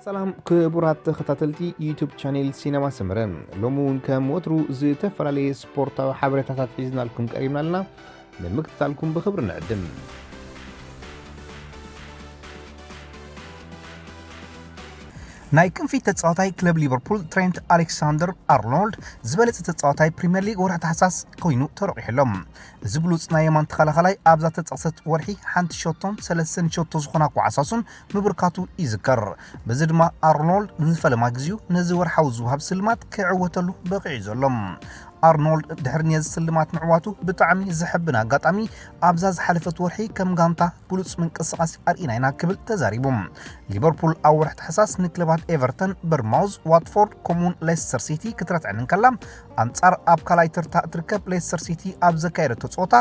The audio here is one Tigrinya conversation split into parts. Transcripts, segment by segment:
ሰላም ክቡራት ተኸታተልቲ ዩቱብ ቻኔል ሲነማ ሰመረ፣ ሎሚ እውን ከም ወትሩ ዝተፈላለየ ስፖርታዊ ሓበሬታታት ሒዝናልኩም ቀሪብና ኣለና። ንምክትታልኩም ብኽብሪ ንዕድም። ናይ ክንፊት ተጻዋታይ ክለብ ሊቨርፑል ትሬንት ኣሌክሳንደር ኣርኖልድ ዝበለጸ ተጻዋታይ ፕሪምየር ሊግ ወርሒ ታሕሳስ ኮይኑ ተረቂሑ ኣሎ። እዚ ብሉጽ ናይ የማን ተኸላኸላይ ኣብዛ ተጠቕሰት ወርሒ ሓንቲ ሸቶን ሰለስተ ሸቶ ዝኾና ኳዕሳሱን ምብርካቱ ይዝከር። በዚ ድማ ኣርኖልድ ንዝፈለማ ግዜኡ ነዚ ወርሓዊ ዝወሃብ ስልማት ክዕወተሉ በቒዑ ዘሎ። ኣርኖልድ ድሕሪ ነዚ ስልማት ምዕዋቱ ብጣዕሚ ዘሐብን ኣጋጣሚ ኣብዛ ዝሓለፈት ወርሒ ከም ጋንታ ብሉጽ ምንቅስቓስ ኣርኢና ኢና ክብል ተዛሪቡ። ሊቨርፑል ኣብ ወርሒ ታሕሳስ ንክለባት ኤቨርተን፣ በርማውዝ፣ ዋትፎርድ ከምኡውን ሌስተር ሲቲ ክትረትዐን እንከላ ኣንጻር ኣብ ካልኣይ ተርታ እትርከብ ሌስተር ሲቲ ኣብ ዘካየደቶ ጸወታ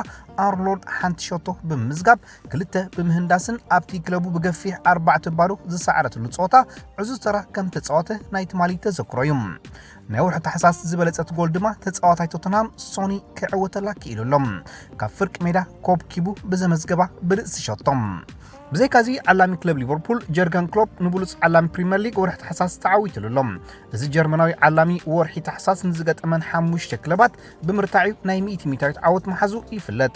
ኣርኖልድ ሓንቲ ሸቶ ብምምዝጋብ ክልተ ብምህንዳስን ኣብቲ ክለቡ ብገፊሕ ኣርባዕተ ባዶ ዝሰዓረትሉ ጸወታ ዕዙዝ ተራ ከም ተጻወተ ናይ ትማሊ ተዘክሮ እዩ። ናይ ወርሒ ታሕሳስ ዝበለጸት ጎል ድማ ተጻዋታይ ቶተንሃም ሶኒ ክዕወተላ ክኢሉ ኣሎ። ካብ ፍርቂ ሜዳ ኮብ ኪቡ ብዘመዝገባ ብርእሲ ሸቶ። ብዘይካዚ ዓላሚ ክለብ ሊቨርፑል ጀርገን ክሎፕ ንብሉጽ ዓላሚ ፕሪምየር ሊግ ወርሒ ታሕሳስ ተዓዊትሉ ኣሎ። እዚ ጀርመናዊ ዓላሚ ወርሒ ታሕሳስ ንዝገጠመን ሓሙሽተ ክለባት ብምርታዕ እዩ ናይ ሚእቲ ሚእታዊት ዓወት መሓዙ ይፍለጥ።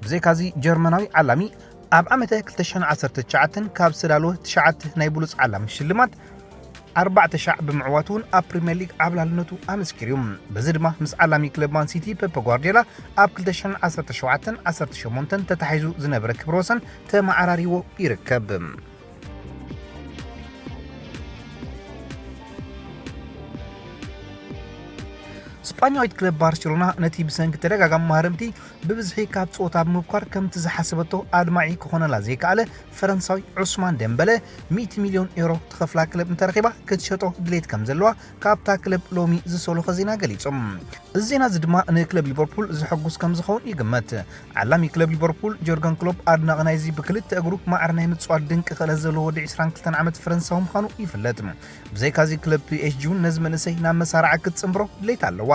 ብዘይካዚ ጀርመናዊ ዓላሚ ኣብ ዓመተ ክልተ ሽሕን ዓሰርተ ትሽዓተን ካብ ዝተዳለወ ትሽዓተ ናይ ብሉጽ ዓላሚ ሽልማት ኣርባዕተ ሻዕ ብምዕዋት እውን ኣብ ፕሪምየር ሊግ ዓብላልነቱ ኣመስኪሩ እዩ። በዚ ድማ ምስ ዓላሚ ክለብ ማን ሲቲ ፔፕ ጓርዲዮላ ኣብ ክልተ ሽሕን ዓሰርተ ሸውዓተን ዓሰርተ ሸሞንተን ተታሒዙ ዝነበረ ክብረ ወሰን ተመዓራሪዎ ይርከብ። ስጳኛዊት ክለብ ባርሴሎና ነቲ ብሰንኪ ተደጋጋሚ ማህረምቲ ብብዝሒ ካብ ጸወታ ብምብኳር ከምቲ ዝሓሰበቶ ኣድማዒ ክኾነላ ዘይከኣለ ፈረንሳዊ ዑስማን ደምበለ ሚእቲ ሚልዮን ኤሮ ትኸፍላ ክለብ እንተረኺባ ክትሸጦ ድሌት ከም ዘለዋ ካብታ ክለብ ሎሚ ዝሰሎኸ ዜና ገሊጹ። እዚ ዜና እዚ ድማ ንክለብ ሊቨርፑል ዘሐጉስ ከም ዝኸውን ይግመት። ዓላሚ ክለብ ሊቨርፑል ጆርገን ክሎፕ ኣድናቒ ናይዚ ብክልተ እግሩ ማዕረ ናይ ምጽዋት ድንቂ ክእለት ዘለዎ ወዲ ዕስራን ክልተን ዓመት ፈረንሳዊ ምዃኑ ይፍለጥ። ብዘይካዚ ክለብ ፒ ኤስ ጂ እውን ነዚ መንእሰይ ናብ መሳርዓ ክትጽንብሮ ድሌት ኣለዋ።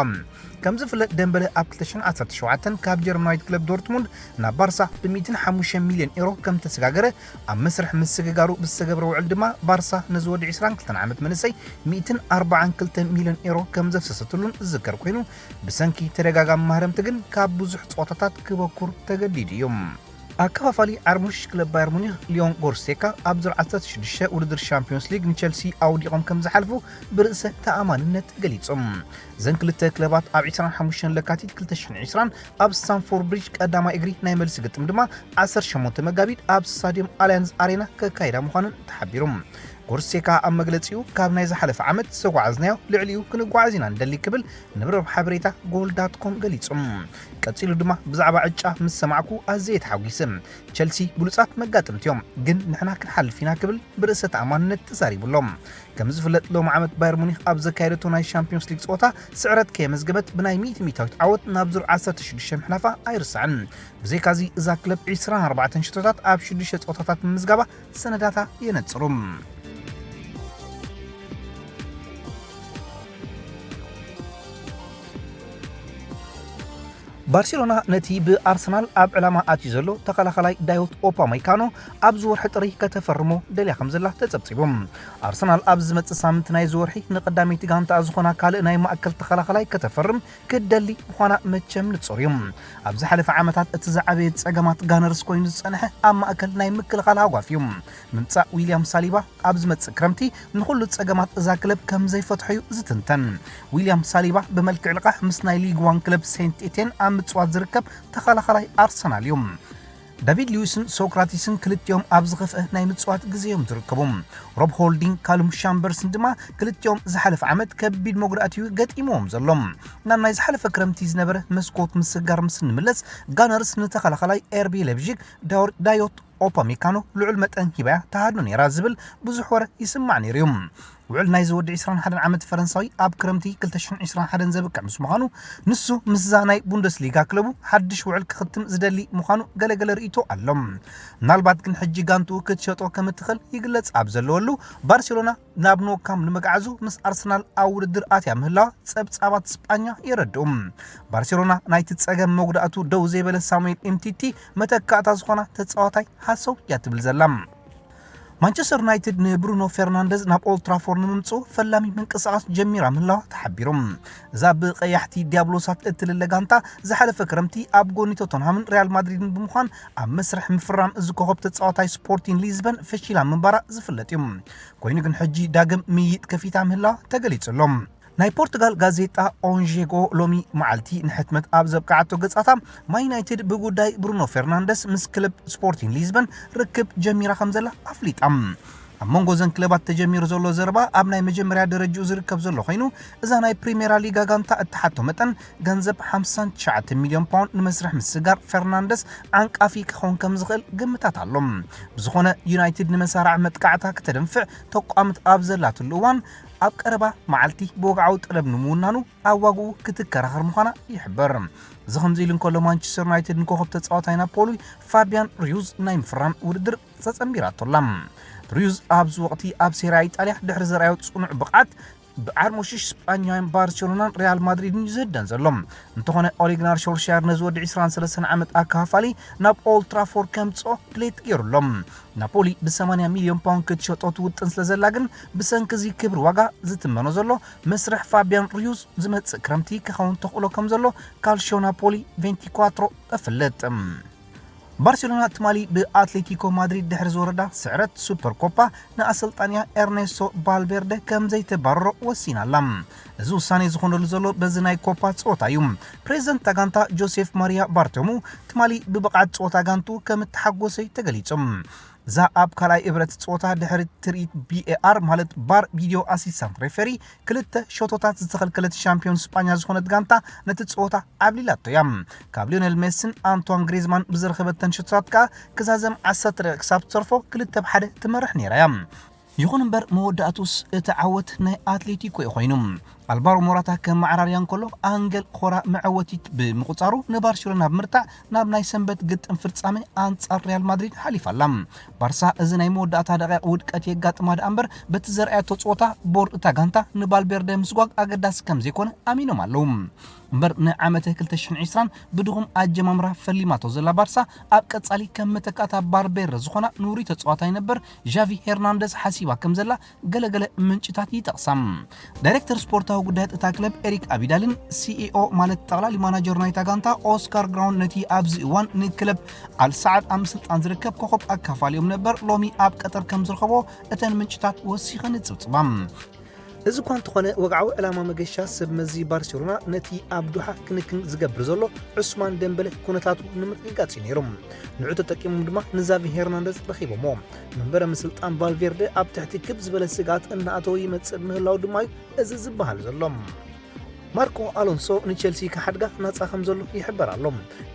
ከም ዝፍለጥ ደምበለ ኣብ ክልተ ሽሕን ዓሰርተ ሸውዓተን ካብ ጀርመናዊት ክለብ ዶርትሙንድ ናብ ባርሳ ብ ሚእትን ሓሙሽተን ሚልዮን ኤሮ ከም ተሰጋገረ ኣብ መስርሕ ምስግጋሩ ብዝተገብረ ውዕል ድማ ባርሳ ነዚ ወዲ ዕስራን ክልተን ዓመት መንእሰይ ሚእትን ኣርባዓን ክልተን ሚልዮን ኤሮ ከም ዘፍሰሰትሉን ዝዝከር ኮይኑ ብሰንኪ ተደጋጋሚ ማህረምቲ ግን ካብ ብዙሕ ጸወታታት ክበኩር ተገዲዱ እዩ። ኣከፋፋሊ ዓርሙሽ ክለብ ባየር ሙኒክ ሊዮን ጎርሴካ ኣብ ዙር ዓሰርተ ሽዱሽተ ውድድር ሻምፒዮንስ ሊግ ንቸልሲ ኣውዲቖም ከም ዝሓልፉ ብርእሰ ተኣማንነት ገሊጾም። እዘን ክልተ ክለባት ኣብ ዕስራን ሓሙሽተን ለካቲት ክልተ ሽሕን ዕስራን ኣብ ስታንፎርድ ብሪጅ ቀዳማይ እግሪ ናይ መልሲ ግጥም ድማ ዓሰርተ ሸሞንተ መጋቢት ኣብ ስታድዮም ኣልያንዝ ኣሬና ከካይዳ ምዃነን ተሓቢሩ። ጎርሴካ ኣብ መግለጺኡ ካብ ናይ ዝሓለፈ ዓመት ዝተጓዓዝናዮ ልዕሊኡ ክንጓዓዝ ኢና ንደሊ ክብል ንመርበብ ሓበሬታ ጎል ዳት ኮም ገሊጹ። ቀጺሉ ድማ ብዛዕባ ዕጫ ምስ ሰማዕኩ ኣዝየ ተሓጒሰ። ቸልሲ ብሉጻት መጋጥምቲ እዮም፣ ግን ንሕና ክንሓልፍ ኢና ክብል ብርእሰ ተኣማንነት ተዛሪቡ ኣሎ። ከም ዝፍለጥ ሎሚ ዓመት ባየር ሙኒክ ኣብ ዘካየደቶ ናይ ሻምፒዮንስ ሊግ ጸወታ ስዕረት ከየመዝገበት ብናይ ሚእቲ ሚእታዊት ዓወት ናብ ዙር ዓሰርተ ሽዱሽተ ምሕላፋ ኣይርሳዕን። ብዘይካዚ እዛ ክለብ ዕስራን ኣርባዕተን ሽቶታት ኣብ ሽዱሽተ ጸወታታት ምምዝጋባ ሰነዳታ የነጽሩ። ባርሴሎና ነቲ ብኣርሰናል ኣብ ዕላማ ኣትዩ ዘሎ ተኸላኸላይ ዳዮት ኦፓሜካኖ ኣብዚ ወርሒ ጥሪ ከተፈርሞ ደልያ ከም ዘላ ተጸብጺቡ። ኣርሰናል ኣብ ዝመጽእ ሳምንት ናይዚ ወርሒ ንቐዳመይቲ ጋንታ ዝኾና ካልእ ናይ ማእከል ተኸላኸላይ ከተፈርም ክትደሊ ምዃና መቸም ንጹር እዩ። ኣብ ዝሓለፈ ዓመታት እቲ ዝዓበየ ጸገማት ጋነርስ ኮይኑ ዝጸንሐ ኣብ ማእከል ናይ ምክልኻል ሃጓፍ እዩ። ምምጻእ ዊልያም ሳሊባ ኣብ ዝመጽእ ክረምቲ ንኹሉ ጸገማት እዛ ክለብ ከም ዘይፈትሖ እዩ ዝትንተን። ዊልያም ሳሊባ ብመልክዕ ልቓሕ ምስ ናይ ሊግ ዋን ክለብ ሴንት ኤቴን ኣብ ምጽዋት ዝርከብ ተኸላኸላይ ኣርሰናል እዩ። ዳቪድ ሉዊስን ሶክራቲስን ክልቲኦም ኣብ ዝኸፍአ ናይ ምጽዋት ግዜ እዮም ዝርከቡ። ሮብ ሆልዲንግ፣ ካሉም ሻምበርስን ድማ ክልቲኦም ዝሓለፈ ዓመት ከቢድ መጉዳእቲ እዩ ገጢምዎም ዘሎ። ናብ ናይ ዝሓለፈ ክረምቲ ዝነበረ መስኮት ምስጋር ምስ እንምለስ፣ ጋነርስ ንተኸላኸላይ ኤርቢ ሌብዥግ ዳዮር-፣ ዳዮት ኦፓሜካኖ ልዑል መጠን ሂባያ ተሃድኖ ነይራ ዝብል ብዙሕ ወረ ይስማዕ ነይሩ እዩ። ውዕል ናይዚ ወዲ ዕስራን ሓደን ዓመት ፈረንሳዊ ኣብ ክረምቲ ክልተ ሽሕን ዕስራን ሓደን ዘብቅዕ ምስ ምዃኑ፣ ንሱ ምስዛ ናይ ቡንደስሊጋ ክለቡ ሓድሽ ውዕል ክኽትም ዝደሊ ምዃኑ ገለገለ ርእይቶ ኣሎ። ምናልባት ግን ሕጂ ጋንትኡ ክትሸጦ ከም እትኽእል ይግለጽ ኣብ ዘለወሉ፣ ባርሴሎና ናብ ኖካም ንምግዓዙ ምስ ኣርሰናል ኣብ ውድድር ኣትያ ምህላዋ ጸብጻባት ስጳኛ የረድኡ። ባርሴሎና ናይቲ ጸገም መጉዳእቱ ደው ዘይበለ ሳሙኤል ኤምቲቲ መተካእታ ዝኾና ተጻዋታይ ሃሰው እያ ትብል ዘላ። ማንቸስተር ዩናይትድ ንብሩኖ ፌርናንደዝ ናብ ኦልትራፎርድ ንምምፅኡ ፈላሚ ምንቅስቃስ ጀሚራ ምህላዋ ተሓቢሩ። እዛ ብቀያሕቲ ዲያብሎሳት እትልለ ጋንታ ዝሓለፈ ክረምቲ ኣብ ጎኒ ቶተንሃምን ሪያል ማድሪድን ብምዃን ኣብ መስርሕ ምፍራም እዚ ኮኸብ ተፃዋታይ ስፖርቲን ሊዝበን ፈሺላ ምንባራ ዝፍለጥ እዩ። ኮይኑ ግን ሕጂ ዳግም ምይጥ ከፊታ ምህላዋ ተገሊጹ ኣሎ። ናይ ፖርቱጋል ጋዜጣ ኦንዤጎ ሎሚ መዓልቲ ንሕትመት ኣብ ዘብቃዓቶ ገጻታ፣ ማን ዩናይትድ ብጉዳይ ብሩኖ ፌርናንደስ ምስ ክለብ ስፖርቲን ሊዝበን ርክብ ጀሚራ ከም ዘላ ኣፍሊጣ። ኣብ መንጎ እዘን ክለባት ተጀሚሩ ዘሎ ዘረባ ኣብ ናይ መጀመርያ ደረጃኡ ዝርከብ ዘሎ ኮይኑ፣ እዛ ናይ ፕሪሜራ ሊጋ ጋንታ እትሓቶ መጠን ገንዘብ ሓምሳን ትሽዓተ ሚልዮን ፓውንድ ንመስርሕ ምስግጋር ፌርናንደስ ዓንቃፊ ክኸውን ከም ዝኽእል ግምታት ኣሎ። ብዝኾነ ዩናይትድ ንመሳርዕ መጥቃዕታ ክተደንፍዕ ተቋምት ኣብ ዘላትሉ እዋን ኣብ ቀረባ መዓልቲ ብወግዓዊ ጠለብ ንምውናኑ ኣብ ዋግኡ ክትከራኸር ምዃና ይሕበር። እዚ ከምዚ ኢሉ እንከሎ ማንቸስተር ዩናይትድ ንኮኸብ ተጻዋታይ ናፖሊ ፋቢያን ሪዩዝ ናይ ምፍራም ውድድር ተጸንቢራቶ ኣላ። ሪዩዝ ኣብዚ ወቕቲ ኣብ ሴሪያ ኢጣልያ ድሕሪ ዘርኣዮ ጽኑዕ ብቕዓት ብዓርሞሽሽ ስጳኛውያን ባርሴሎናን ሪያል ማድሪድን እዩ ዝህደን ዘሎ። እንተኾነ ኦሌ ጉናር ሾልሻየር ነዚ ወዲ ዕስራን ሰለስተን ዓመት ኣካፋሊ ናብ ኦልትራፎርድ ከምጽኦ ድሌት ገይሩ ኣሎ። ናፖሊ ብ80 ሚልዮን ፓውንድ ክትሸጦ ትውጥን ስለ ዘላ ግን ብሰንኪ እዚ ክብሪ ዋጋ ዝትመኖ ዘሎ መስርሕ ፋቢያን ሪዩዝ ዝመጽእ ክረምቲ ክኸውን ተኽእሎ ከም ዘሎ ካልሽዮ ናፖሊ ቬንቲኳትሮ ኣፍልጥ። ባርሴሎና ትማሊ ብኣትሌቲኮ ማድሪድ ድሕሪ ዝወረዳ ስዕረት ሱፐር ኮፓ ንኣሰልጣንያ ኤርኔስቶ ቫልቬርደ ከም ዘይተባርሮ ወሲና ኣላ። እዚ ውሳኔ ዝኾነሉ ዘሎ በዚ ናይ ኮፓ ጸወታ እዩ። ፕሬዚደንት እታ ጋንታ ጆሴፍ ማሪያ ባርቶሙ ትማሊ ብብቕዓት ጸወታ ጋንቱ ከም እተሓጎሰ እዩ ተገሊጹ። እዛ ኣብ ካልኣይ እብረት ጸወታ ድሕሪ ትርኢት ቢ ኤ ኣር ማለት ባር ቪድዮ ኣሲስታንት ሬፈሪ ክልተ ሸቶታት ዝተኸልከለት ሻምፒዮን ስጳኛ ዝኾነት ጋንታ ነቲ ጸወታ ዓብሊላቶ እያ። ካብ ሊዮኔል ሜስን ኣንቷን ግሪዝማን ብዝረኸበተን ሸቶታት ከኣ ክዛዘም ዓሰርተ ደቂቕ ክሳብ ትተርፎ ክልተ ብ ሓደ ትመርሕ ነይራ እያ። ይኹን እምበር መወዳእቱስ እቲ ዓወት ናይ ኣትሌቲኮ እዩ ኮይኑ። ኣልቫሮ ሞራታ ከም መዓራርያ እንከሎ ኣንገል ኾራ መዐወቲት ብምቑጻሩ ንባርሴሎና ብምርታዕ ናብ ናይ ሰንበት ግጥም ፍጻመ ኣንጻር ሪያል ማድሪድ ሓሊፋ ኣላ። ባርሳ እዚ ናይ መወዳእታ ደቂቕ ውድቀት የጋጥማ ደኣ እምበር በቲ ዘርኣየቶ ጸወታ ቦርድ እታ ጋንታ ንቫልቬርደ ምስጓግ ኣገዳሲ ከም ዘይኮነ ኣሚኖም ኣለዉ። እምበር ንዓመተ ክልተ ሽሕን ዕስራን ብድኹም ኣጀማምራ ፈሊማቶ ዘላ ባርሳ ኣብ ቀጻሊ ከም መተካእታ ቫልቬርደ ዝኾና ንውሩይ ተጻዋታይ ነበር ዣቪ ሄርናንደዝ ሓሲባ ከም ዘላ ገለገለ ምንጭታት ይጠቕሳ። ዳይሬክተር ስፖርታዊ ጉዳያት እታ ክለብ ኤሪክ ኣቢዳልን ሲኢኦ ማለት ጠቕላሊ ማናጀር ናይታ ጋንታ ኦስካር ግራውን ነቲ ኣብዚ እዋን ንክለብ ኣልሳዓድ ኣብ ምስልጣን ዝርከብ ኮኸብ ኣካፋሊኦም ነበር ሎሚ ኣብ ቀጠር ከም ዝረኸቦ እተን ምንጭታት ወሲኸን ይጽብጽባ። እዚ እኳ እንተኾነ ወግዓዊ ዕላማ መገሻ ሰብ መዚ ባርሴሎና ነቲ ኣብ ዱሓ ክንክን ዝገብር ዘሎ ዑስማን ደምበለ ኩነታቱ ንምርግጋጽ እዩ ነይሩ። ንዑ ተጠቂሞም ድማ ንዛቪ ሄርናንደዝ ረኺቦሞ። መንበረ ምስልጣን ቫልቬርደ ኣብ ትሕቲ ክብ ዝበለ ስግኣት እናኣተወ ይመጽእ ምህላው ድማ እዩ እዚ ዝበሃል ዘሎ። ማርኮ ኣሎንሶ ንቸልሲ ክሓድጋ ናጻ ከም ዘሎ ይሕበር ኣሎ።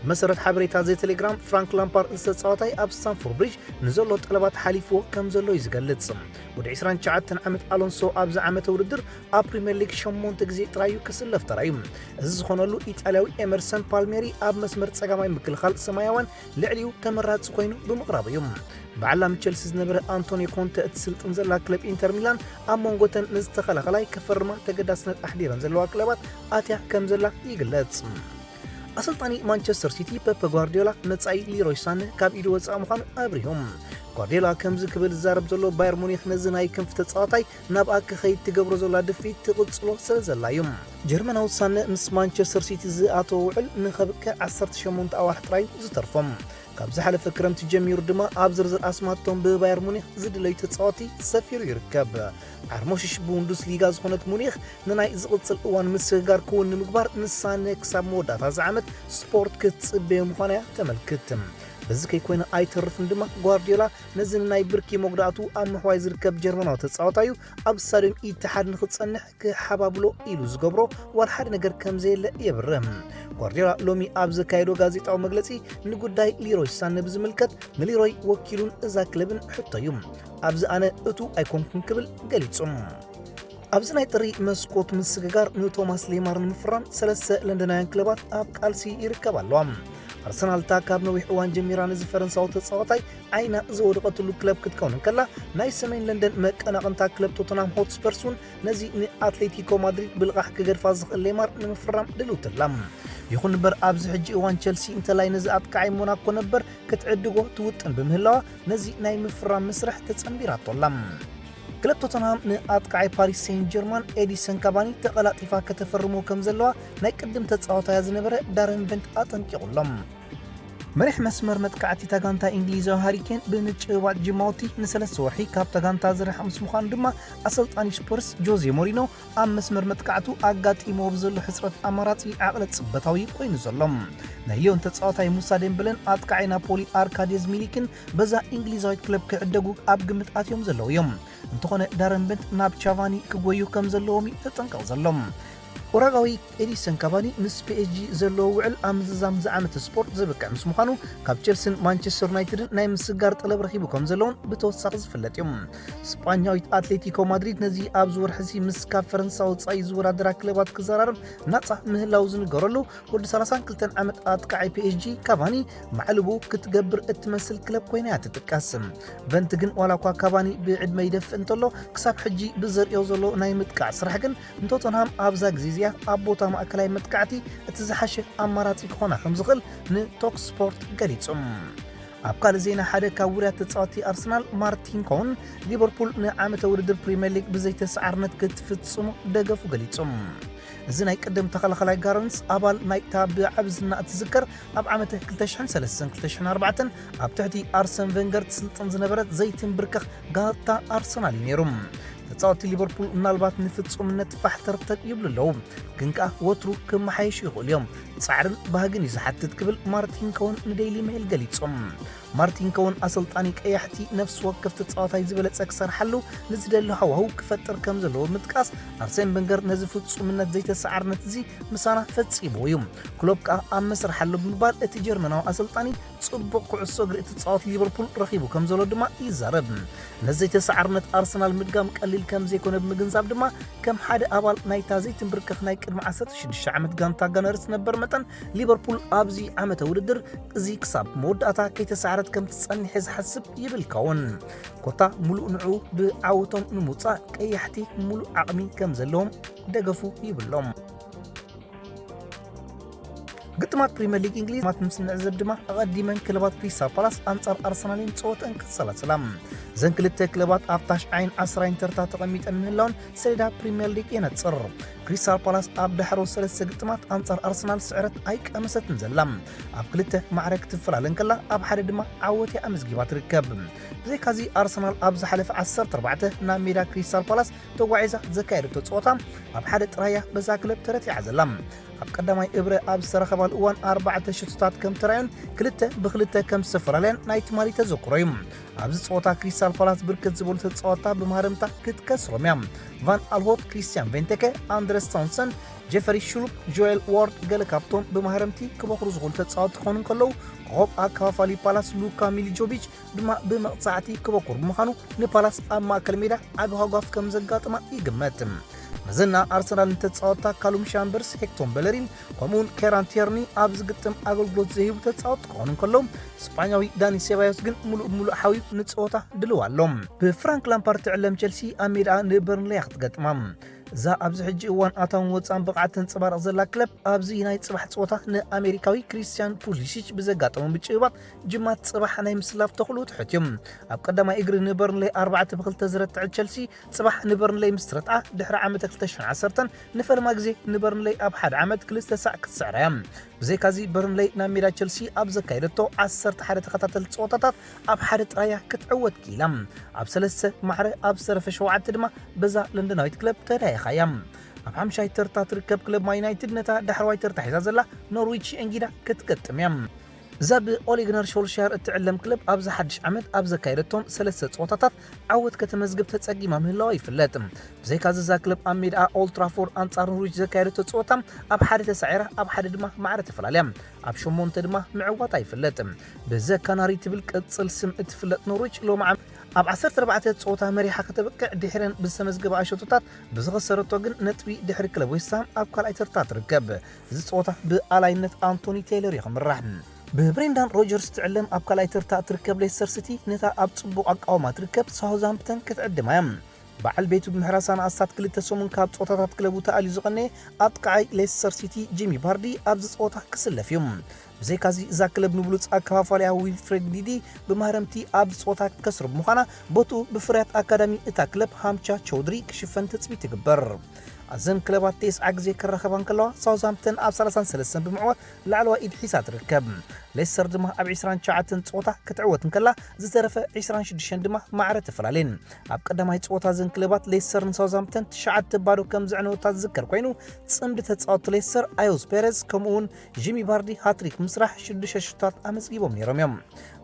ብመሰረት ሓበሬታ ዘ ቴሌግራም ፍራንክ ላምፓርድ እዚ ተጻዋታይ ኣብ ስታንፎርድ ብሪጅ ንዘሎ ጠለባት ሓሊፍዎ ከም ዘሎ እዩ ዝገልጽ። ወዲ ዕስራን ትሽዓተን ዓመት ኣሎንሶ ኣብዚ ዓመተ ውድድር ኣብ ፕሪምየር ሊግ ሸሞንተ ግዜ ጥራይ እዩ ክስለፍ ተራእዩ። እዚ ዝኾነሉ ኢጣልያዊ ኤመርሰን ፓልሜሪ ኣብ መስመር ጸጋማይ ምክልኻል ሰማያውያን ልዕሊኡ ተመራጺ ኮይኑ ብምቕራቡ እዩ። ብዓላሚ ቸልሲ ዝነበረ ኣንቶኒዮ ኮንተ እትስልጥን ዘላ ክለብ ኢንተር ሚላን ኣብ መንጎተን ንዝተኸላኸላይ ክፈርማ ተገዳስነት ኣሕዲረን ዘለዋ ክለባት ኣትያ ከም ዘላ ይግለጽ። ኣሰልጣኒ ማንቸስተር ሲቲ ፔፐ ጓርዲዮላ መጻኢ ሊሮይ ሳነ ካብ ኢዱ ወጻኢ ምዃኑ ኣብሪሁ። ጓርዲዮላ ከምዚ ክብል ዝዛረብ ዘሎ ባየር ሙኒክ ነዚ ናይ ክንፊ ተጻዋታይ ናብኣ ክኸይድ ትገብሮ ዘላ ድፍኢት ትቕጽሎ ስለ ዘላ እዩ። ጀርመናዊ ሳነ ምስ ማንቸስተር ሲቲ ዝኣተወ ውዕል ንኸብቅዕ ዓሰርተ ሸሞንተ ኣዋርሕ ጥራይ እዩ ዝተርፎ። ካብ ዝሓለፈ ክረምቲ ጀሚሩ ድማ ኣብ ዝርዝር ኣስማቶም ብባየር ሙኒክ ዝድለዩ ተጻወቲ ሰፊሩ ይርከብ። ዓርሞሽሽ ቡንዱስ ሊጋ ዝኾነት ሙኒክ ንናይ ዝቕጽል እዋን ምስግጋር ክውን ንምግባር ንሳነ ክሳብ መወዳእታ እዚ ዓመት ስፖርት ክትጽበዮ ምዃና እያ ተመልክት። በዚ ከይኮይነ ኣይተርፍን ድማ ጓርዲዮላ ነዚ ንናይ ብርኪ መጉዳእቱ ኣብ ምሕዋይ ዝርከብ ጀርመናዊ ተጻወታዩ ኣብ ስታድዮም ኢትሓድ ንኽጸንሕ ክሓባብሎ ኢሉ ዝገብሮ ዋላ ሓደ ነገር ከም ዘየለ የብርህ። ጓርዲዮላ ሎሚ ኣብ ዘካየዶ ጋዜጣዊ መግለጺ ንጉዳይ ሊሮይ ሳነ ብዝምልከት ንሊሮይ ወኪሉን እዛ ክለብን ሕቶ እዩ። ኣብዚ ኣነ እቱ ኣይኮንኩን ክብል ገሊጹ። ኣብዚ ናይ ጥሪ መስኮት ምስግጋር ንቶማስ ሌማር ንምፍራም ሰለስተ ለንደናውያን ክለባት ኣብ ቃልሲ ይርከባ ኣለዋ። ኣርሰናል እታ ካብ ነዊሕ እዋን ጀሚራ ነዚ ፈረንሳዊ ተጻዋታይ ዓይና ዝወደቐትሉ ክለብ ክትከውን እንከላ፣ ናይ ሰሜን ለንደን መቀናቕንታ ክለብ ቶተንሃም ሆትስፐርስ እውን ነዚ ንኣትሌቲኮ ማድሪድ ብልቓሕ ክገድፋ ዝኽእል ሌማር ንምፍራም ድልውቲ ኣላ። ይኹን እምበር ኣብዚ ሕጂ እዋን ቸልሲ እንተላይ ነዚ ኣጥቃዓይ ሞናኮ ነበር ክትዕድጎ ትውጥን ብምህላዋ ነዚ ናይ ምፍራም መስርሕ ተጸንቢራቶ ኣላ። ክለብ ቶተንሃም ንኣጥቃዓይ ፓሪስ ሴንት ጀርማን ኤዲሰን ካቫኒ ተቐላጢፋ ከተፈርሞ ከም ዘለዋ ናይ ቅድም ተጻዋታያ ዝነበረ ዳረን ቨንት ኣጠንቂቑሎም። መሪሕ መስመር መጥቃዕቲ ታጋንታ እንግሊዛዊ ሃሪኬን ብምጭባጥ ጅማውቲ ንሰለስተ ወርሒ ካብ ታጋንታ ዝርሕቕ ምስ ምዃኑ ድማ ኣሰልጣኒ ስፐርስ ጆዜ ሞሪኖ ኣብ መስመር መጥቃዕቱ ኣጋጢሞ ብዘሎ ሕፅረት ኣማራፂ ዓቕለ ፅበታዊ ኮይኑ ዘሎ። ናይ ሊዮን ተፃዋታይ ሙሳ ደምብለን ኣጥቃዓይ ናፖሊ ኣርካዴዝ ሚሊክን በዛ እንግሊዛዊት ክለብ ክዕደጉ ኣብ ግምት ኣትዮም ዘለዉ እዮም። እንተኾነ ዳረን በንት ናብ ቻቫኒ ክጎዩ ከም ዘለዎም እዩ ተጠንቀቕ ዘሎ። ኡራጋዊ ኤዲሰን ካቫኒ ምስ ፒኤስጂ ዘለዎ ውዕል ኣብ ምዝዛም ዝዓመተ ስፖርት ዘብቅዕ ምስ ምዃኑ ካብ ቸልስን ማንቸስተር ዩናይትድን ናይ ምስጋር ጠለብ ረኺቡ ከም ዘለውን ብተወሳኺ ዝፍለጥ እዩ። ስጳኛዊት ኣትሌቲኮ ማድሪድ ነዚ ኣብዚ ወርሒ እዚ ምስ ካብ ፈረንሳ ወፃኢ ዝወዳደራ ክለባት ክዘራረብ ናፃ ምህላው ዝንገረሉ ወዲ ሰላሳን ክልተን ዓመት ኣጥቃዓይ ፒኤስጂ ካቫኒ ማዕልቡ ክትገብር እትመስል ክለብ ኮይና እያ ትጥቀስ። ቨንት ግን ዋላ እኳ ካቫኒ ብዕድመ ይደፍእ እንተሎ ክሳብ ሕጂ ብዘርእዮ ዘሎ ናይ ምጥቃዕ ስራሕ ግን ንቶተንሃም ኣብዛ ግዜ እዚኣ ኣብ ቦታ ማእከላይ መጥቃዕቲ እቲ ዝሓሸ ኣማራጺ ክኾና ከም ዝኽእል ንቶክ ስፖርት ገሊጹ። ኣብ ካልእ ዜና ሓደ ካብ ውርያት ተጻወቲ ኣርሰናል ማርቲን ኮን ሊቨርፑል ንዓመተ ውድድር ፕሪምየር ሊግ ብዘይተሰዓርነት ክትፍጽሙ ደገፉ ገሊጹ። እዚ ናይ ቅድም ተኸላኸላይ ጋረንስ ኣባል ናይታ ብዓብ ዝና እትዝከር ኣብ ዓመተ ክልተ ሽሕን ሰለስተን ክልተ ሽሕን ኣርባዕተን ኣብ ትሕቲ ኣርሰን ቨንገር ትስልጥን ዝነበረት ዘይትንብርከኽ ጋንታ ኣርሰናል እዩ ነይሩ። ተጻወቲ ሊቨርፑል ምናልባት ንፍጹምነት ፋሕተርተር ይብሉ ኣለዉ፣ ግን ከኣ ወትሩ ክመሓየሹ ይኽእሉ እዮም። ጻዕርን ባህግን እዩ ዝሓትት ክብል ማርቲን ኮን ንዴይሊ ሜይል ገሊጹ። ማርቲን ኮን ኣሰልጣኒ ቀያሕቲ ነፍሲ ወከፍ ተጻዋታይ ዝበለጸ ክሰርሓሉ ንዝደሊ ሃዋህው ክፈጥር ከም ዘለዎ ምጥቃስ ኣርሴን ቨንገር ነዚ ፍጹምነት ዘይተሰዓርነት እዚ ምሳና ፈጺምዎ እዩ። ክሎፕ ከኣ ኣብ መስርሕ ኣሎ ብምባል እቲ ጀርመናዊ ኣሰልጣኒ ጽቡቕ ኩዕሶ እግሪ እትጻወት ሊቨርፑል ረኺቡ ከም ዘሎ ድማ ይዛረብ። ነዚ ዘይተሰዓርነት ኣርሰናል ምድጋም ቀሊል ከም ዘይኮነ ብምግንዛብ ድማ ከም ሓደ ኣባል ናይታ ዘይትንብርከኽ ናይ ቅድሚ ዓሰርተ ሽዱሽተ ዓመት ጋንታ ጋነርስ ነበር መጠን ሊቨርፑል ኣብዚ ዓመተ ውድድር እዚ ክሳብ መወዳእታ ከይተሰዓረት ከም ትጸንሕ እየ ዝሓስብ ይብል ኮን። ኮታ ሙሉእ ንዕኡ ብዓወቶም ንምውጻእ ቀያሕቲ ሙሉእ ዓቕሚ ከም ዘለዎም ደገፉ ይብሎም። ግጥማት ፕሪምየር ሊግ እንግሊዝ ግጥማት ምስ ንዕዘብ ድማ ኣቐዲመን ክለባት ክሪስታል ፓላስ ኣንጻር ኣርሰናልን ጸወተን ክሰላስላ። እዘን ክልተ ክለባት ኣብ ታሽዓይን ዓስራይን ተርታ ተቐሚጠን ምህላውን ሰሌዳ ፕሪምየር ሊግ የነጽር። ክሪስታል ፓላስ ኣብ ዳሕሮ ሰለስተ ግጥማት ኣንጻር ኣርሰናል ስዕረት ኣይቀመሰትን ዘላ። ኣብ ክልተ ማዕረ ክትፈላለ እንከላ ኣብ ሓደ ድማ ዓወት እያ ኣመዝጊባ ትርከብ። ብዘይካዚ ኣርሰናል ኣብ ዝሓለፈ ዓሰርተ ኣርባዕተ ናብ ሜዳ ክሪስታል ፓላስ ተጓዒዛ ዘካየደቶ ጸወታ ኣብ ሓደ ጥራይ እያ በዛ ክለብ ተረቲዓ ዘላ። ኣብ ቀዳማይ እብረ ኣብ ዝተረኸባሉ እዋን ኣርባዕተ ሽቶታት ከም ተራእዮን ክልተ ብክልተ ከም ዝተፈላለያን ናይ ትማሊ ተዘክሮ እዩ። ኣብዚ ጸወታ ክሪስታል ፓላስ ብርክት ዝበሉ ተጻወትታ ብማህረምታ ክትከስሮም እያ። ቫን ኣልሆት፣ ክሪስቲያን ቬንቴከ፣ ኣንድረስ ታውንሰን፣ ጄፈሪ ሽሉፕ፣ ጆኤል ዋርድ ገለ ካብቶም ብማህረምቲ ክበኽሩ ዝኽእሉ ተጻወትቲ ክኾኑ እንከለዉ ኮኾብ ኣከፋፋሊ ፓላስ ሉካ ሚሊጆቪች ድማ ብመቕጻዕቲ ክበኩር ብምዃኑ ንፓላስ ኣብ ማእከል ሜዳ ዓቢ ሃጓፍ ከም ዘጋጥማ ይግመት። መዘና ኣርሰናል ንተጻወትታ ካሉም ሻምበርስ፣ ሄክቶን በለሪን ከምኡውን ኬራን ቲየርኒ ኣብ ዝግጥም ኣገልግሎት ዘይህቡ ተጻወትቲ ክኾኑ እንከለዉ ስጳኛዊ ዳኒ ሴባዮስ ግን ሙሉእ ብሙሉእ ሓውዩ ንጸወታ ድልው ኣሎ። ብፍራንክ ላምፓርድ ትዕለም ቸልሲ ኣብ ሜዳ ንበርንሌይ ክትገጥማ። እዛ ኣብዚ ሕጂ እዋን ኣታውን ወጻእን ብቕዓት ተንጸባርቕ ዘላ ክለብ ኣብዚ ናይ ጽባሕ ጸወታ ንኣሜሪካዊ ክሪስቲያን ፑሊሲች ብዘጋጠሞ ምጭብባጥ ጅማት ጽባሕ ናይ ምስላፍ ተኽእሎ ትሑት እዩ። ኣብ ቀዳማይ እግሪ ንበርንሌይ ኣርባዕተ ብክልተ ዝረትዐት ቸልሲ ጽባሕ ንበርንሌይ ምስ ትረትዓ ድሕሪ ዓመተ ክልተ ሽሕን ዓሰርተን ንፈልማ ግዜ ንበርንሌይ ኣብ ሓደ ዓመት ክልተ ሳዕ ክትስዕራ እያ። ብዘይካዚ በርንሌይ ናብ ሜዳ ቸልሲ ኣብ ዘካየደቶ ዓሰርተ ሓደ ተኸታተልቲ ጸወታታት ኣብ ሓደ ጥራይ እያ ክትዕወት ክኢላ። ኣብ ሰለስተ ማዕረ ኣብ ዝተረፈ ሸውዓተ ድማ በዛ ለንደናዊት ክለብ ተዳይኻ እያ። ኣብ ሓምሻይ ተርታ ትርከብ ክለብ ማን ዩናይትድ ነታ ዳሕረዋይ ተርታ ሒዛ ዘላ ኖርዊች እንጊዳ ክትገጥም እያ። እዛ ብኦሌ ግነር ሾልሻየር እትዕለም ክለብ ኣብዚ ሓድሽ ዓመት ኣብ ዘካየደቶም ሰለስተ ጸወታታት ዓወት ከተመዝግብ ተጸጊማ ምህላዋ ይፍለጥ። ብዘይካዚ እዛ ክለብ ኣብ ሜዳኣ ኦልድ ትራፎርድ ኣንጻር ኖርዊች ዘካየደቶ ጸወታ ኣብ ሓደ ተሳዒራ ኣብ ሓደ ድማ ማዕረ ተፈላልያ ኣብ ሸሞንተ ድማ ምዕዋታ ይፍለጥ። ብዘ ካናሪ ትብል ቅጽል ስም እትፍለጥ ኖርዊች ሎሚ ዓመት ኣብ ዓሰርተ ኣርባዕተ ጸወታ መሪሓ ከተብቅዕ ድሕረን ብዝተመዝገበ ኣሸቶታት ብዝኸሰረቶ ግን ነጥቢ ድሕሪ ክለብ ዌስትሃም ኣብ ካልኣይ ተርታ ትርከብ። እዚ ጸወታ ብኣላይነት ኣንቶኒ ቴይለር እዩ ክምራሕ። ብብሬንዳን ሮጀርስ ትዕለም ኣብ ካልኣይ ተርታ እትርከብ ሌስተር ሲቲ ነታ ኣብ ጽቡቕ ኣቃውማ ትርከብ ሳውዝሃምፕተን ክትዕድማ እያ። በዓል ቤቱ ብምሕራሳ ንኣስታት ክልተ ሰሙን ካብ ጸወታታት ክለቡ ተኣልዩ ዝቐነየ ኣጥቃዓይ ሌስተር ሲቲ ጂሚ ቫርዲ ኣብዚ ጸወታ ክስለፍ እዩ። ብዘይካዚ እዛ ክለብ ንብሉጽ ኣከፋፋሊኣ ዊልፍሬድ ኒዲ ብማህረምቲ ኣብዚ ጸወታ ክትከስሮ ብምዃና፣ ቦትኡ ብፍርያት ኣካዳሚ እታ ክለብ ሃምቻ ቸውድሪ ክሽፈን ትጽቢት ትግበር። እዘን ክለባት ተስዓ ግዜ ክራኸባ እንከለዋ፣ ሳውዝሃምፕተን ኣብ ሰላሳን ሰለስተን ብምዕዋት ላዕለዋይ ኢድ ሒዛ ትርከብ። ሌስተር ድማ ኣብ ዕስራን ትሽዓተን ጸወታ ክትዕወት እንከላ፣ ዝተረፈ ዕስራን ሽዱሽተን ድማ ማዕረ ተፈላለየን። ኣብ ቀዳማይ ጸወታ እዘን ክለባት ሌስተር ንሳውዝሃምፕተን ትሽዓተ ባዶ ከም ዘዕነወታ ዝዝከር ኮይኑ፣ ጽምዲ ተጻወትቲ ሌስተር ኣዮዝ ፔሬዝ ከምኡ እውን ጂሚ ቫርዲ ሃትሪክ ምስራሕ ሽዱሽተ ሽቶታት ኣመዝጊቦም ነይሮም እዮም።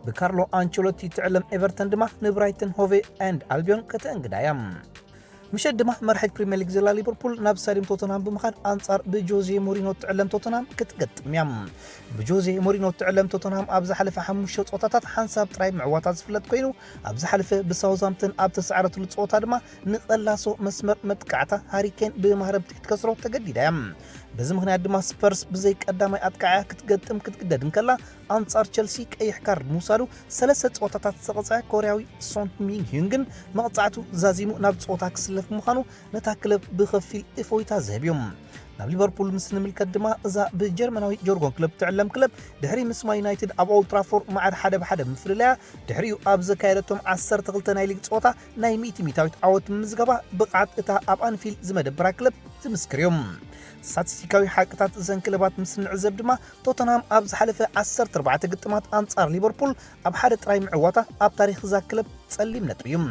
ብካርሎ ኣንቸሎቲ ትዕለም ኤቨርተን ድማ ንብራይተን ሆቨ ኤንድ ኣልቢዮን ከተእንግዳ እያ። ምሸት ድማ መራሒት ፕሪምየር ሊግ ዘላ ሊቨርፑል ናብ ስታዲየም ቶተንሃም ብምኻድ ኣንጻር ብጆዜ ሞሪኖ ትዕለም ቶተንሃም ክትገጥም እያ። ብጆዜ ሞሪኖ ትዕለም ቶተንሃም ኣብ ዝሓለፈ ሓሙሽተ ጸወታታት ሓንሳብ ጥራይ ምዕዋታ ዝፍለጥ ኮይኑ፣ ኣብ ዝሓለፈ ብሳውዝሃምፕተን ኣብ ተሳዕረትሉ ጸወታ ድማ ንቐላሶ መስመር መጥቃዕታ ሃሪኬን ብማህረምቲ ክትከስሮ ተገዲዳ እያ። በዚ ምኽንያት ድማ ስፐርስ ብዘይ ቀዳማይ ኣጥቃዕያ ክትገጥም ክትግደድ እንከላ፣ ኣንጻር ቸልሲ ቀይሕ ካርድ ምውሳዱ ሰለስተ ጸወታታት ዝተቐጽዐ ኮርያዊ ሶን ሚንግ ሂዩንግን መቕጻዕቱ ዛዚሙ ናብ ጸወታ ክስለፍ ምዃኑ ነታ ክለብ ብኸፊል እፎይታ ዝህብ እዩ። ናብ ሊቨርፑል ምስ ንምልከት ድማ፣ እዛ ብጀርመናዊ ጆርጎን ክለብ ትዕለም ክለብ ድሕሪ ምስ ማን ዩናይትድ ኣብ ኦልድ ትራፎርድ ማዕረ ሓደ ብሓደ ምፍልላያ፣ ድሕሪኡ ኣብ ዘካየደቶም ዓሰርተ ክልተ ናይ ሊግ ጸወታ ናይ ሚእቲ ሚእታዊት ዓወት ምምዝጋባ ብቕዓት እታ ኣብ ኣንፊልድ ዝመደበራ ክለብ ዝምስክር እዩ። ስታቲስቲካዊ ሓቅታት እዘን ክለባት ምስ ንዕዘብ ድማ፣ ቶተንሃም ኣብ ዝሓለፈ ዓሰርተ ኣርባዕተ ግጥማት ኣንጻር ሊቨርፑል ኣብ ሓደ ጥራይ ምዕዋታ ኣብ ታሪኽ እዛ ክለብ ጸሊም ነጥቢ እዩ።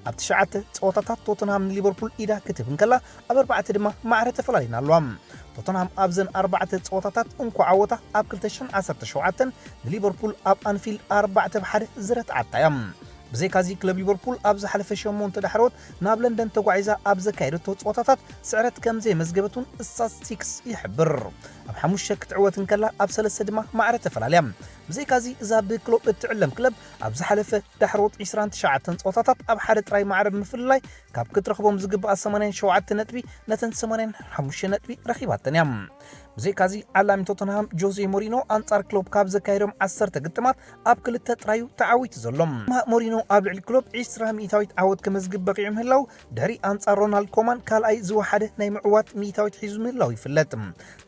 ኣብ ትሽዓተ ጸወታታት ቶተንሃም ንሊቨርፑል ኢዳ ክትህብ እንከላ፣ ኣብ ኣርባዕተ ድማ ማዕረ ተፈላሊና ኣለዋ። ቶተንሃም ኣብዘን ኣርባዕተ ጸወታታት እንኳ ዓወታ ኣብ ክልተ ሽሕን ዓሰርተ ሸውዓተን ንሊቨርፑል ኣብ ኣንፊልድ ኣርባዕተ ብሓደ ዝረትዓታ እያ። ብዘይካዚ ክለብ ሊቨርፑል ኣብ ዝሓለፈ ሸሞንተ ዳሕሮት ናብ ለንደን ተጓዒዛ ኣብ ዘካየደቶ ጸወታታት ስዕረት ከም ዘየመዝገበት እውን ስታትስቲክስ ይሕብር። ኣብ ሓሙሽተ ክትዕወት እንከላ ኣብ ሰለስተ ድማ ማዕረ ተፈላልያ። ብዘይካዚ እዛ ብክሎፕ እትዕለም ክለብ ኣብ ዝሓለፈ ዳሕሮት ዕስራን ትሽዓተን ጸወታታት ኣብ ሓደ ጥራይ ማዕረ ብምፍልላይ ካብ ክትረኽቦም ዝግባኣ ሰማንያን ሸውዓተ ነጥቢ ነተን ሰማንያን ሓሙሽተ ነጥቢ ረኺባተን እያ። ብዘይካዚ ዓላሚ ቶተንሃም ጆዜ ሞሪኖ ኣንጻር ክሎፕ ካብ ዘካየዶም ዓሰርተ ግጥማት ኣብ ክልተ ጥራዩ ተዓዊቱ ዘሎ። ማ-፣ ሞሪኖ ኣብ ልዕሊ ክሎፕ ዕስራ ሚእታዊት ዓወት ከመዝግብ በቒዑ ምህላው ድሕሪ ኣንጻር ሮናልድ ኮማን ካልኣይ ዝወሓደ ናይ ምዕዋት ሚእታዊት ሒዙ ምህላው ይፍለጥ።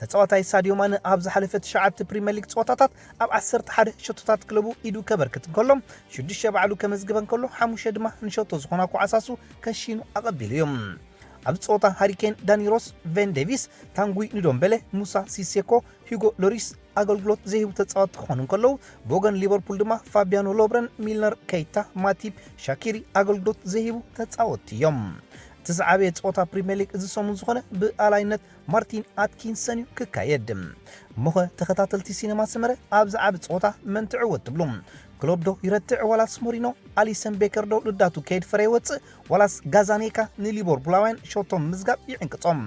ተጻዋታይ ሳድዮ ማነ ኣብ ዝሓለፈ ትሽዓተ ፕሪምየር ሊግ ጸወታታት ኣብ ዓሰርተ ሓደ ሸቶታት ክለቡ ኢዱ ከበርክት እንከሎ፣ ሽዱሽተ ባዕሉ ከመዝግበ እንከሎ፣ ሓሙሽተ ድማ ንሸቶ ዝኾና ኳዕሳሱ ከሺኑ ኣቐቢሉ እዩ። ኣብ ጸወታ ሃሪኬን፣ ዳኒ ሮስ፣ ቬን ዴቪስ፣ ታንጉይ ንዶምበለ፣ ሙሳ ሲሴኮ፣ ሂጎ ሎሪስ ኣገልግሎት ዘይህቡ ተጻወትቲ ክኾኑ እንከለዉ፣ ብወገን ሊቨርፑል ድማ ፋቢያኖ ሎብረን፣ ሚልነር፣ ኬይታ፣ ማቲፕ፣ ሻኪሪ ኣገልግሎት ዘይህቡ ተጻወትቲ እዮም። እቲ ዝዓበየ ጸወታ ፕሪምየር ሊግ እዚ ሰሙን ዝኾነ ብኣላይነት ማርቲን ኣትኪንሰን እዩ ክካየድ። እሞኸ ተኸታተልቲ ሲነማ ሰመረ ኣብዚ ዓቢ ጸወታ መን ትዕወት ትብሉ? ክሎፕ ዶ ይረትዕ ዋላስ ሞሪኖ? ኣሊሰን ቤከር ዶ ልዳቱ ከይድ ፍረ ይወጽእ ዋላስ ጋዛኔካ ንሊቨርፑላውያን ሸቶም ምዝጋብ ይዕንቅጾም?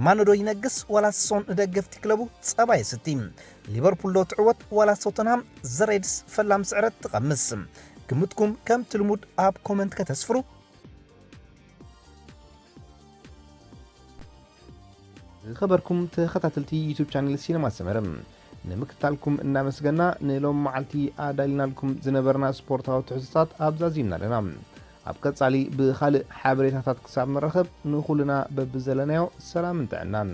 ማኖ ዶ ይነግስ ዋላስ ሶን ንደገፍቲ ክለቡ ጸባ የስቲ? ሊቨርፑል ዶ ትዕወት ዋላስ ቶተንሃም ዘሬድስ ፈላም ስዕረት ትቐምስ? ግምትኩም ከምቲ ልሙድ ኣብ ኮመንት ከተስፍሩ። ዝኸበርኩም ተኸታተልቲ ዩቱብ ቻነል ሲነማ ሰመረ፣ ንምክትታልኩም እናመስገና፣ ንሎም መዓልቲ ኣዳሊናልኩም ዝነበርና ስፖርታዊ ትሕዝቶታት ኣብዛዚምና ኣለና። ኣብ ቀጻሊ ብኻልእ ሓበሬታታት ክሳብ ንራኸብ፣ ንኹልና በብዘለናዮ ሰላምን ጥዕናን።